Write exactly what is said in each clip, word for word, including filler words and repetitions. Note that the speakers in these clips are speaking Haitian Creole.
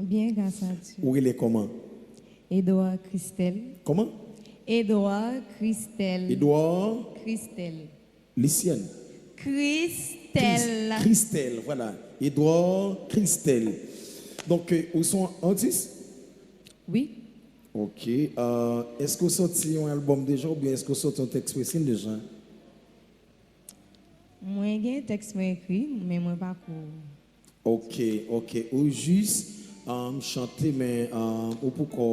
Byen, gras a Dye. Ou rele kòman? Edouard Christelle. Kòman? Edouard Christelle. Edouard Christelle. Lucienne. Christelle. Chris-, Christelle, vwala. Edouard Christelle. Donk, euh, ou se yon atis? Wi. Ok. Euh, èske ou sòti yon albòm deja oubyen èske ou sòti yon tèks presi deja? Mwen gen tèks mwen ekri, men mwen pako. Ok, ok. Ou jis, um, chante, men, um, ou poko.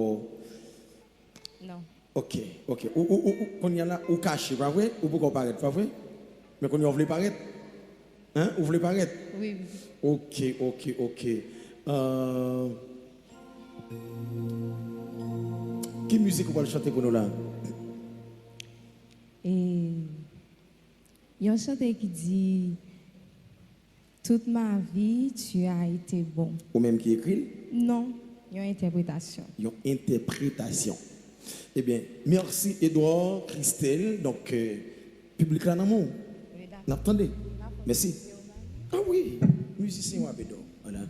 Non. Ok, ok. Ou, ou, ou, ou, kounye a la, ou kache, pa vre? Ou poko parèt, pa vre? Men kounye a ou vle parèt? Hein? Ou vle parèt? Wi, wi. Ok, ok, ok. Euh, ki mizik ou pral chante pou nou la? E yon chante ki di, Toute ma vie, tu as été bon. Ou menm ki ekri l? Non, yon entèpretasyon. Yon entèpretasyon. Ebyen, mèsi Edouard, Christelle. Donk, euh, piblik la nan men w. Wi, dakò. N ap tande. Dakò. Mèsi. Ah wi, mizisyen w ap edo. Vwala.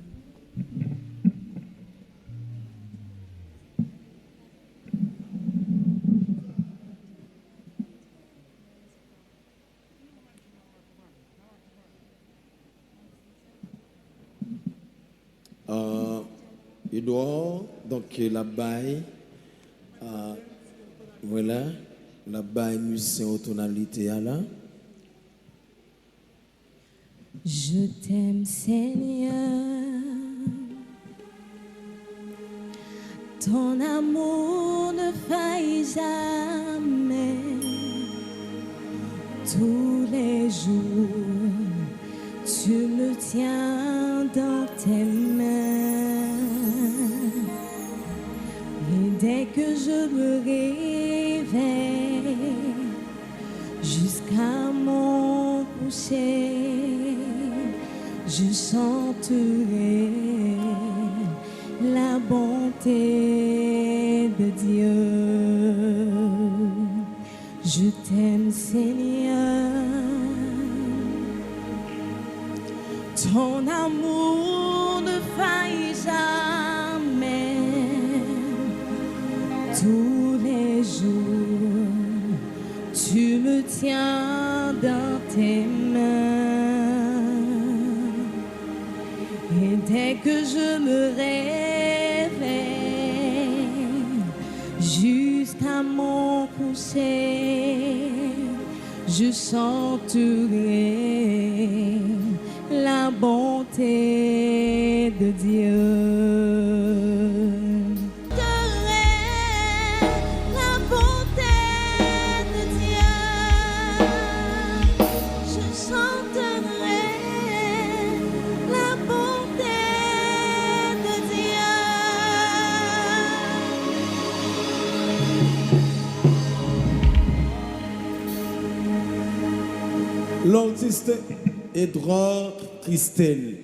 Euh, Edouard, donk, l ap bay, euh, vwala, l ap bay mizisyen yo tonalite a la. Je t'aime, Seigneur. Ton amour ne faillit jamais. Tous les jours, tu me tiens dans tes mains. Et dès que je me réveille, jusqu'à mon coucher, je chanterai la bonté de Dieu. Je t'aime, Seigneur. Ton amour ne faillit jamais. Tous les jours, tu me tiens dans tes mains. Et dès que je me réveille, jusqu'à mon coucher, je chanterai la bonté de Dieu. Chanterai la bonté de Dieu. Je chanterai la bonté de Dieu. L'artiste Edouard Christelle.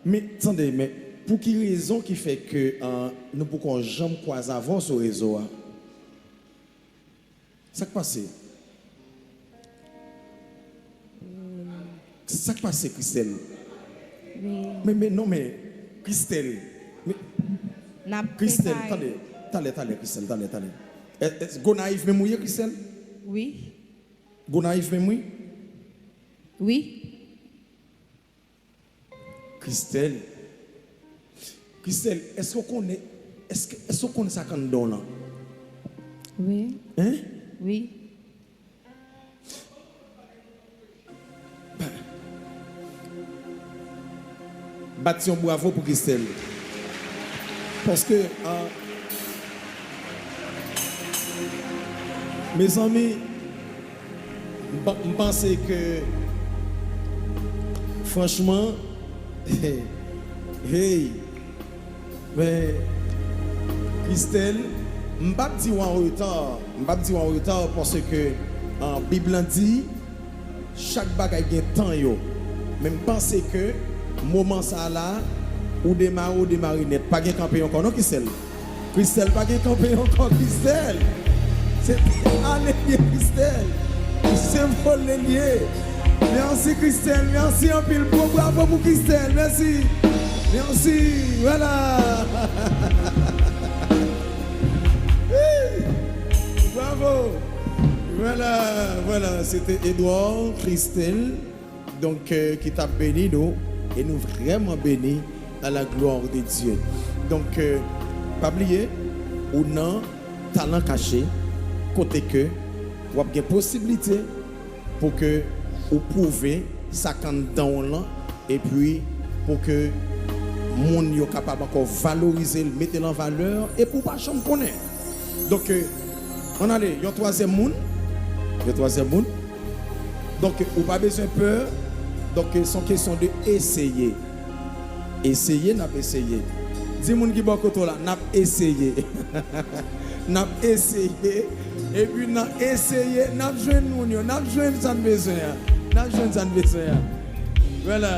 Men, tande, men, pou ki rezon ki fè ke, euh, nou poko janm kwaze avè w sou rezo a? Sa k pase? Sa k pase, Christelle? Wi. Men, men, non, men, Christelle. Men, Christelle, tande, talè, talè, Christelle, talè, talè. E, e, Gonayiv menm ou ye, Christelle? Wi. Gonayiv menm, wi? Wi. Christelle. Christelle, èske w konnen, èske, èske w konnen sa k anndan w lan? Wi. Hein? Wi. Bat yon bravo pou Christelle. Paske, ah, mezanmi, M pa-, m panse ke, franchman, hey, men, Christelle, m p ap di w an reta, m p ap di w an reta paske, ah, Bib lan di, chak bagay gen tan yo. Men m panse ke moman sa a la, ou demare, ou demare nèt. Pa gen kanpe ankò non, Christelle. Christelle pa gen kanpe ankò, Christelle. Se ale l ye, Christelle. Se vole l ye. Mèsi, Christelle. Mèsi anpil. Gwo bravo pou Christelle. Mèsi. Merci, voilà. Hey, bravo. Voilà, voilà, se te Edouard Christel, donk, euh, ki t ap beni nou, e nou vrèman beni à la gloire de Dieu. Donk, euh, pa bliye, ou nan talan kache, kote ke w ap gen posiblite pou ke ou pwouve sa k anndan w lan, epi pou ke moun yo kapab ankò valorize l, mete l an valè, epi w pa janm konnen. Donk, euh, ann ale, yon twazyèm moun, yon twazyèm moun. Donk, ou pa bezwen pè. Donk, se yon kesyon de eseye. Eseye, n ap eseye. Di moun ki bò kote w la, n ap eseye. N ap eseye. Epi nan eseye, n ap jwenn moun yo, n ap jwenn sa n bezwen an. N ap jwenn sa n bezwen an. Voilà.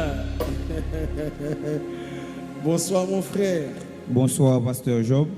Bonsoir, mon frère. Bonsoir, Pasteur Job.